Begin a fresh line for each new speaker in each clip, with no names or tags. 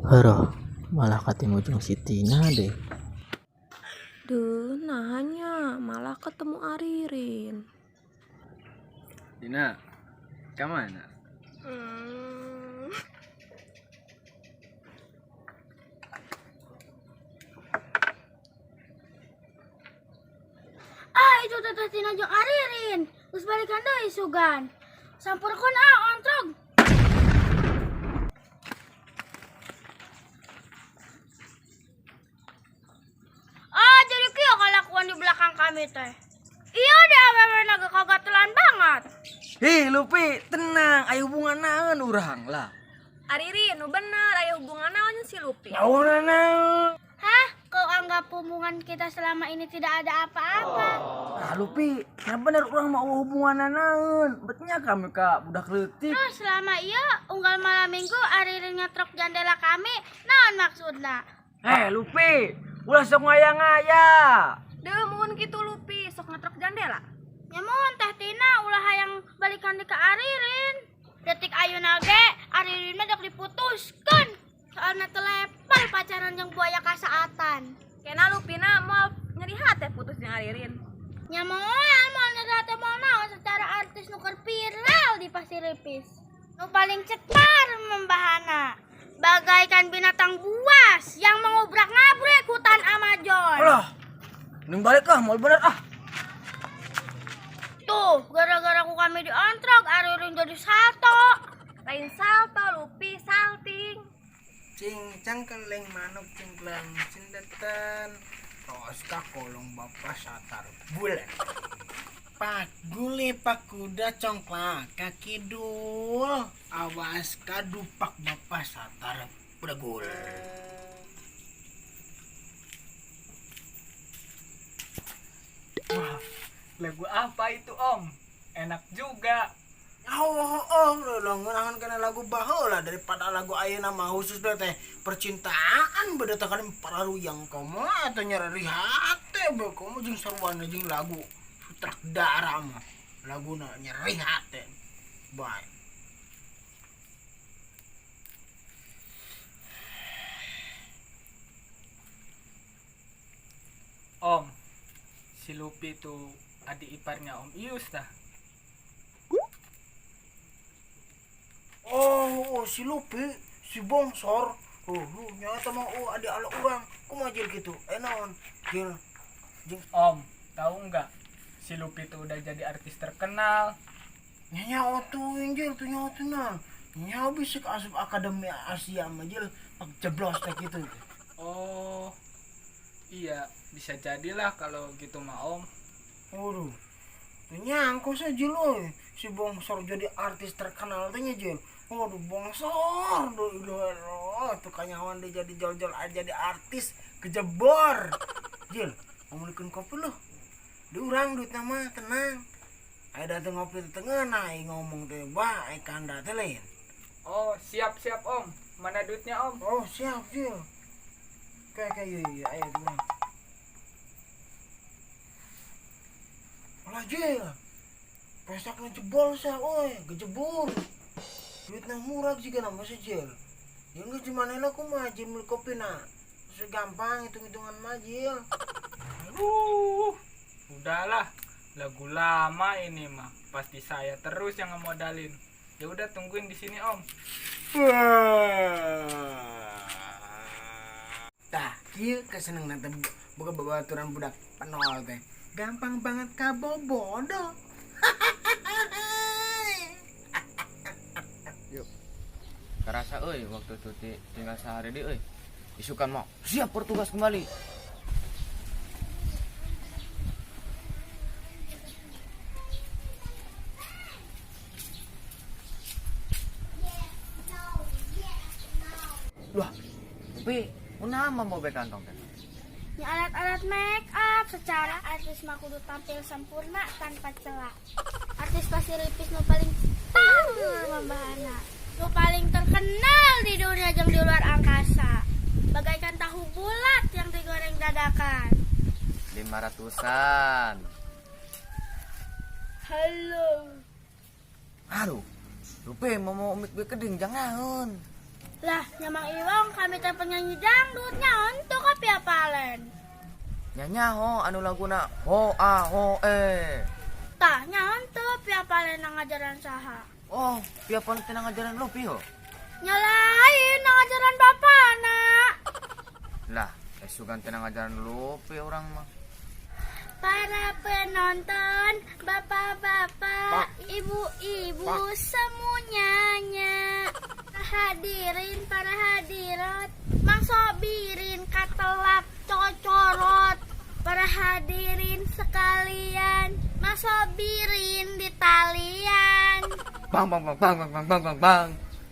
Heuruh, malah katimu jeung si Tina deh.
Duh, nahanya malah ketemu Aririn.
Dina, ka mana?
Ah, itu Teteh Tina jeung Aririn. Geus balikan deui sugan. Sampurkeun ah ontrog. Ah, jadi kieu kalakuan di belakang kami teh. Iya deh awewe naga kagatelan banget.
Hih, Lupi, tenang, ayo hubungan naon urang lah.
Aririn, nu bener aya hubungan naon si Lupi.
Naon naon?
Hah? Kau anggap hubungan kita selama ini tidak ada apa-apa?
Ah, Lupi, kenapa bener urang mau hubungan naon? Betnya kami ka budak leutik.
Terus selama iya unggal malam minggu Aririn ngetrok jendela kami, naon maksudna?
Eh, Lupi, ulah sok ngaya-ngaya.
Duh, mun kitu Lupi sok ngetrok jandela.
Ya mohon Teh Tina ulah hayang balikan di ke Aririn. Detik ayeuna ge Aririn mah dek diputuskeun. Soalna telepal pacaran jeung buaya kasaatan.
Kena Lupina moal nyeri hate putus jeung Aririn.
Nya moal moal nyeri hate moal naon secara artis nu keur viral di Pasir Ripis. Nu paling cetar membahana. Bagaikan binatang buas yang mengobrak-ngabrik hutan Amazon.
Alah, mending balik ah, mau bener ah.
Tuh, gara-gara ku kami diontrog, Aririn jadi salto.
Lain salto Lupi, salting.
Cincang keleng manuk cingklang cindetan Roska kolong bapak satar bulan. Pak gule pak kuda congklak kaki dul. Awas kadupak bapak satar bedegul.
Wah, lagu apa itu Om? Enak juga.
Oh, oh, oh, ngeunangan kana lagu baheula daripada lagu ayeuna mah khusus teh percintaan beda teh kan pararuyang komo atau nyeri hate be komo jeung sarwana jeung lagu sutradara mah laguna nyeri hate. Bye.
Om, si Lupi itu adik iparnya Om Ius dah.
Oh, oh, si Lupi, si Bongsor. Oh, oh nyata mah oh adik ala urang. Kumaha jil kitu? Eh naon? Jil. Jeung
Om, tahu nggak? Si Lupi itu udah jadi artis terkenal.
nya tuh jil tuh nyawa tuh nah. Nyawa bisa ke asup Akademi Asia mah jil pak jeblos teh kitu.
Oh, iya, bisa jadilah kalau gitu mah Om.
Waduh. Tuh nyangko sa jil euy. Si Bongsor jadi artis terkenal teh nya jil. Waduh Bongsor, duh duh, tuh kanyawan dia jadi jol-jol aja jadi artis kejebor. Jil, ngomongin kopi lu. Di urang duit nama tenang. Ayo dateng ngopi di tengah, nah ngomong teh bah, ayo kanda teh lain.
Oh, siap-siap Om. Mana duitnya Om?
Oh siap Jil. Kayak kayak iya iya ayo di urang. Alah Jil, pesaknya jebol sah, oi, gejebur. Duitnya murah juga nama si Jil. Ya enggak cuma nela aku mah Jil beli kopi nak. Segampang hitung-hitungan mah Jil.
Aduh, udahlah. Lagu lama ini mah. Pasti saya terus yang ngemodalin. Ya udah tungguin di sini Om.
Tah, kieu keseneng nanti boga babaturan budak penol teh. Gampang banget kabobodo.
Kerasa euy waktu cuti tinggal sehari di euy. Isukan mau siap bertugas kembali. Wah, Lupi, kenapa mau be kantong teh?
Ya alat-alat make up secara artis mah kudu tampil sempurna tanpa celah. Artis Pasir Ripis nu paling tar membahana. Nu paling terkenal di dunia jeung di luar angkasa. Bagaikan tahu bulat yang digoreng dadakan.
500-an.
Halo.
Aduh, Lupi mau mau umik be keding jangan.
Lah, nya Mang Iwang kami teh penyanyi dangdut nya untuk ka Via Valen.
Nya nyaho anu laguna ho a ho e.
Tah, nya henteu Via Valen ngajaran saha.
Oh, Via Valen teh ngajaran Lupi ho.
Nya lain ngajaran bapana.
Lah, sugan teh ngajaran Lupi urang mah.
Para penonton, bapak-bapak, ibu-ibu semuanya. Hadirin para hadirat, Mang Sobirin katelak cocorot. Para hadirin sekalian, Mang Sobirin di talian.
Bang bang bang bang bang bang bang bang bang.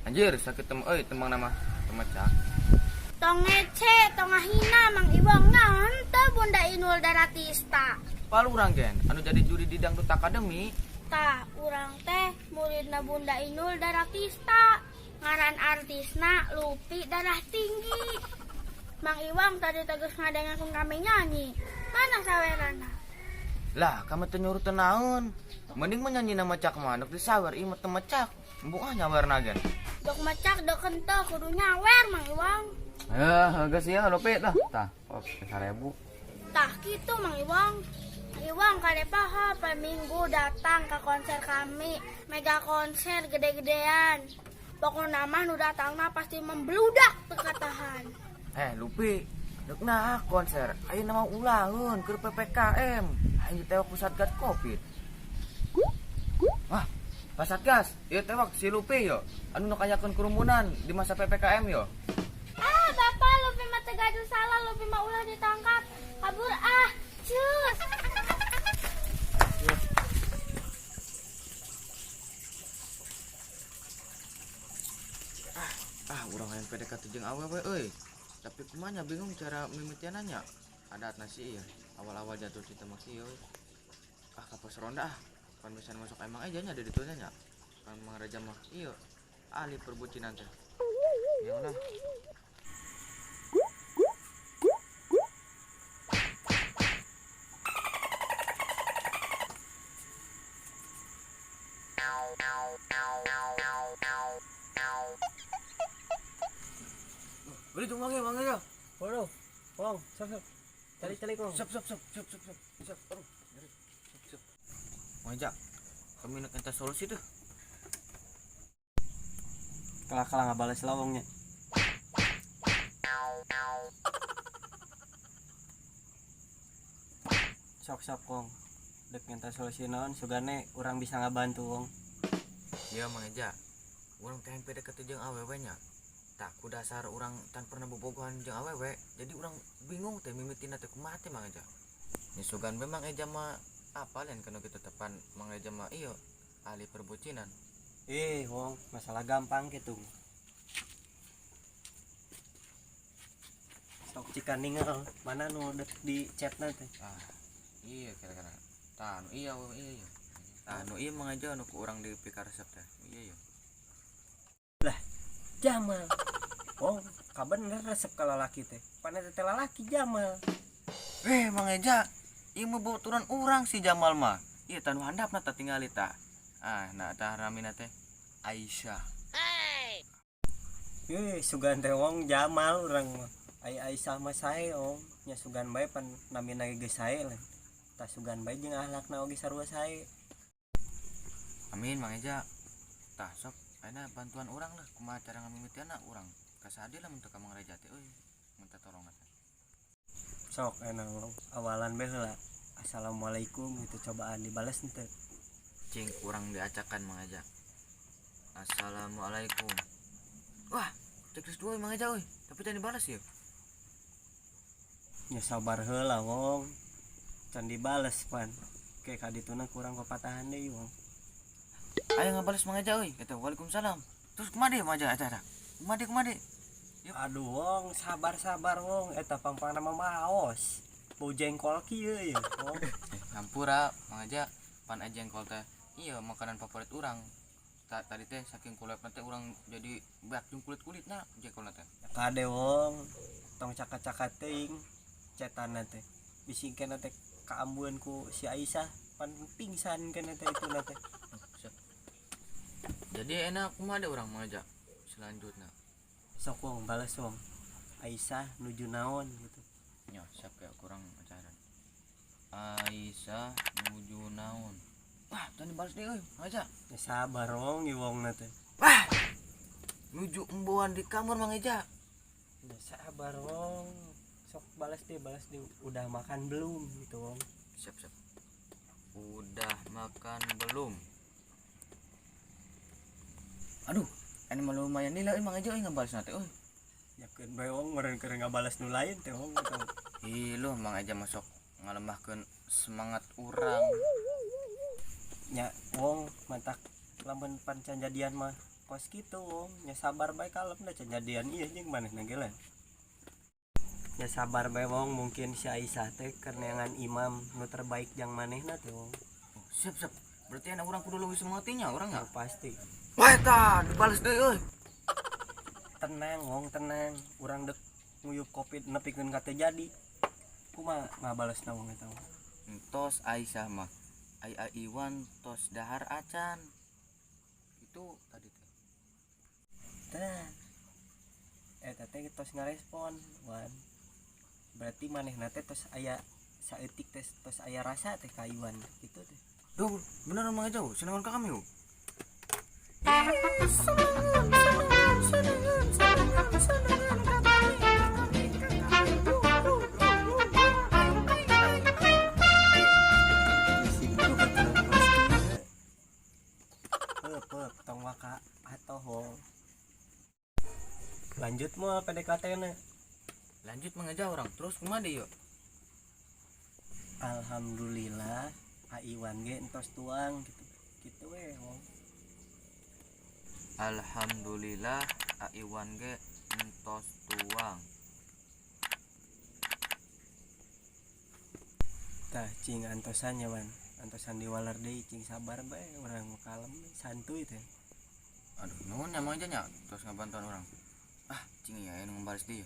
Anjir, sakit tem euy tembang nama temecak.
Tong ngece, tong ngahina Mang Iwang naon teu Bunda Inul Daratista.
Palu urang gen, anu jadi juri di Dangdut Academy.
Tah, urang teh muridna Bunda Inul Daratista. Ngaran artisna Lupi Darah Tinggi. Mang Iwang tadi tegas ngadengekeun kami nyanyi. Mana sawerana?
Lah, kamu teh nyuruh teu naon? Mending mah nyanyi nama cak mah, dek disawer ieu mah teu mecak. Embung ah nyawerna gen.
Dok mecak dok henteu kudu nyawer Mang Iwang.
Eh, geus ieu Lupi tah. Tah, oh, 1000.
Tah kitu Mang Iwang. Mang Iwang kade paha per minggu datang ke konser kami. Mega konser gede-gedean. Pokokna mah nu datangna pasti membludak teu katahan.
Eh, Lupi, dek nah konser. Ayeuna mah ulaheun keur PPKM. Aing ditewak ku Satgas Covid. Wah, Pak Satgas, ieu tewak si Lupi yo. Anu nu kayakeun kerumunan di masa PPKM yo.
Ah, bapak Lupi mah teu gaduh salah, Lupi mah ulah ditangkap. Kabur ah, cus.
Ah, urang hayang PDKT jeung awewe euy. Tapi kumanya bingung cara mimitiananya. Adat nasi ieu. Awal-awal jatuh cinta mah kieu euy. Ah, ka pos ronda ah. Pan bisa masuk emang aja nya di ditu nya. Pan Mang Reja mah ieu ahli perbucinan teh. Ya udah. Beli tuh wangi wangi ya.
Waduh, Wong, sok sok. Cari-cari kong.
Siap siap siap siap siap siap siap. Aduh, nyeri. Siap siap. Mang Eja, kami nak minta solusi tuh.
Kalah-kalah ngabales lawangnya. Sok sok kong. Dek minta solusi naon sugane urang bisa ngabantu wong.
Iya Mang Eja, urang teh PDKT jeung awewe nya. Tak ku dasar urang tan pernah bobogohan jeung awewe, jadi urang bingung teh mimitina teh kumaha teh Mang Eja. Nya sugan be Mang Eja mah apa lain kana kitu tepan Mang Eja mah ieu ahli perbucinan.
Eh, wong, masalah gampang gitu. Sok cika ningal, mana nu dek di chatna teh.
Ah, iya kira-kira. Tah, nu iya we, iya iya. Tah, nu iya Mang Eja nu ku urang di pikaresep teh. Iya iya.
Lah, Jamal. Wong, kabener resep ka lalaki teh. Pan eta teh lalaki Jamal.
Eh, Mang Eja, ieu mah baturan urang si Jamal mah. Ieu tah nu handapna tah tingali tah. Ah, nah tah ramina teh Aisyah.
Eh, sugan teh wong Jamal urang mah. Ai Aisyah mah sae om. Nya sugan bae pan namina ge geus sae lah. Tah sugan bae jeung ahlakna oge sarua sae.
Amin Mang Eja. Tah sok ayeuna bantuan urang lah kumaha cara ngamimitianna urang. Kasadi lah mun teu ka Mang Reja teh euy. Minta tolong teh.
Sok enak wong. Awalan bae heula. Assalamualaikum itu cobaan dibales henteu.
Cing kurang diacakan Mang Eja. Assalamualaikum. Wah, cek geus dua Mang Eja euy, tapi teu dibalas ya.
Nya sabar heula wong. Can dibales pan. Ke kadituna kurang papatahan deui wong.
Ayo ngabales Mang Eja euy, kata waalaikumsalam. Terus kumaha deui Mang Eja eta eta? Kumaha deui kumaha deui?
Aduh wong, sabar-sabar wong, eta pangpangna mah maos. Bau jengkol kieu ye wong.
Hampura Mang Eja, pan aja jengkol teh. Iya, makanan favorit urang. Tadi teh saking kulepna teh urang jadi beak jeung kulit-kulitna jengkolna teh.
Kade wong, tong caka-caka teuing cetana teh. Bisi kena teh kaambuan ku si Aisyah, pan pingsan kena teh itu na teh.
Jadi enak kumaha deui urang Mang Eja selanjutnya.
Sok Wong, balas Wong. Aisyah nuju naon gitu.
Nya, siap kayak kurang ajaran. Aisyah nuju naon. Wah, tadi balas deh euy, Mang Eja.
Ya sabar Wong, ieu Wong na teh.
Wah. Nuju emboan di kamar Mang Eja.
Ya sabar Wong. Sok balas deh, balas deh. Udah makan belum gitu Wong.
Siap, siap. Udah makan belum? Aduh, ini mah lumayan nih lah Mang Eja euy ngabalas na teh euy.
Yakeun bae Wong meureun keur ngabalas nu lain teh Wong gitu.
Ih, lu Mang Eja masuk ngalemahkeun semangat urang.
Nya Wong mantak lamun pan can jadian mah kos kitu Wong. Nya sabar bae kalem da can jadian ieu jeung manehna ge lain. Nya sabar bae Wong, mungkin si Aisyah teh keur neangan imam nu terbaik jang manehna teh Wong.
Oh, siap, siap. Berarti anak urang kudu leuwih semangat nya urang nya.
Oh, pasti.
Wah, eta dibales deui euy.
Tenang Wong, tenang. Urang dek nguyup kopi nepikeun ka teu jadi. Kumaha ngabalesna Wong eta Wong?
Entos Aisyah mah. Ai Iwan tos dahar acan. Itu tadi teh.
Tah. Eta teh tos ngarespon, Wan. Berarti manehna teh tos aya saeutik teh tos aya rasa teh ka Iwan gitu teh.
Duh, bener Mang Eja, senengan ka kami.
Peup, tong waka atoh Wong. Lanjut moal PDKT na.
Lanjut Mang Eja urang, terus kumaha deui yeuh?
Alhamdulillah A Iwan ge entos tuang gitu. Gitu we Wong.
Alhamdulillah A Iwan ge entos tuang.
Tah cing antosan nya Wan. Antosan diwaler deui cing sabar bae urang mah kalem santuy teh.
Aduh, nuhun nya Mang Eja nya tos ngabantuan urang. Ah, cing ieu aya nu ngabales deui.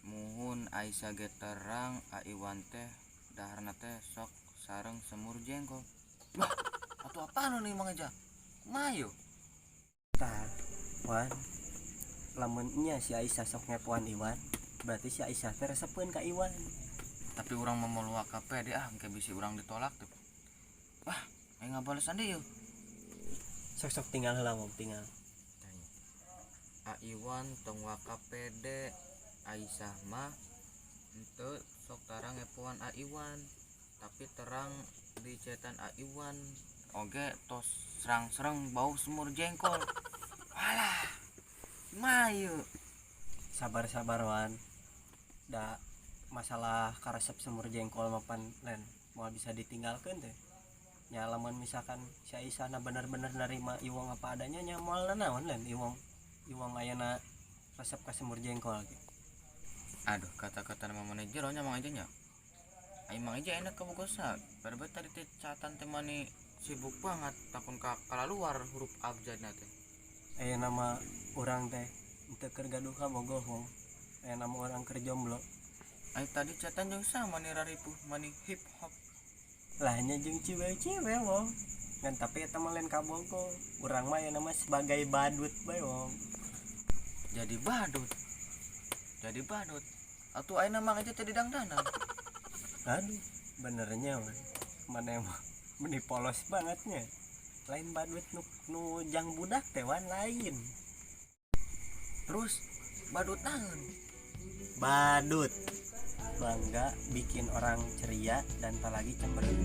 Muhun Aisyah ge terang A Iwan teh daharna teh sok sareng semur jengkol. Wah, atuh apaan nih Mang Eja? Kumaha yeuh?
Tah, Wan. Lamun nya si Aisyah sok ngepoan Iwan, berarti si Aisyah teh resepeun ka Iwan.
Tapi urang mah moal waka pede ah, engke bisi urang ditolak tuh. Wah, aya ngabalesan deui yeuh.
Sok-sok tinggal heula Wong, tinggal.
A Iwan tong waka pede Aisyah mah henteu sok tarang ngepoan A Iwan, tapi terang di cetan A Iwan oge tos serang-serang bau semur jengkol. Alah, kumaha ieu?
Sabar-sabar Wan. Da masalah karesep semur jengkol mah pan lain moal bisa ditinggalkeun teh. Nya lamun misalkan si Aisyah na bener-bener nerima Iwong apa adanya nya moal nanaon lain Iwong. Iwong ayana resep ka semur jengkol ge.
Aduh, kata-kata nama manajer nya Mang Eja nya. Ai Mang Eja enak kabogosa. Berarti tadi teh catan teh mani sibuk banget takun ka kalaluar huruf abjadna teh.
Aya nama urang teh teu keur gaduh kabogoh Wong. Aya nama urang keur jomblo.
Ai tadi catan jeung sama mani raripuh mani hip hop.
Lah nya jeung ciwe-ciwe Wong. Ngan tapi eta mah lain kabogoh. Urang mah aya nama sebagai badut bae Wong.
Jadi badut. Jadi badut. Atuh ayeuna Mang Eja teh didangdanan.
Aduh, benernya Wan. Mana emang meni polos bangetnya. Lain badut nu jang budak teh Wan, lain.
Terus badut naon?
Badut. Bangga bikin orang ceria dan tak lagi cemberut.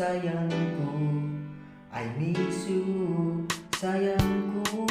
Sayangku, I miss you, sayangku.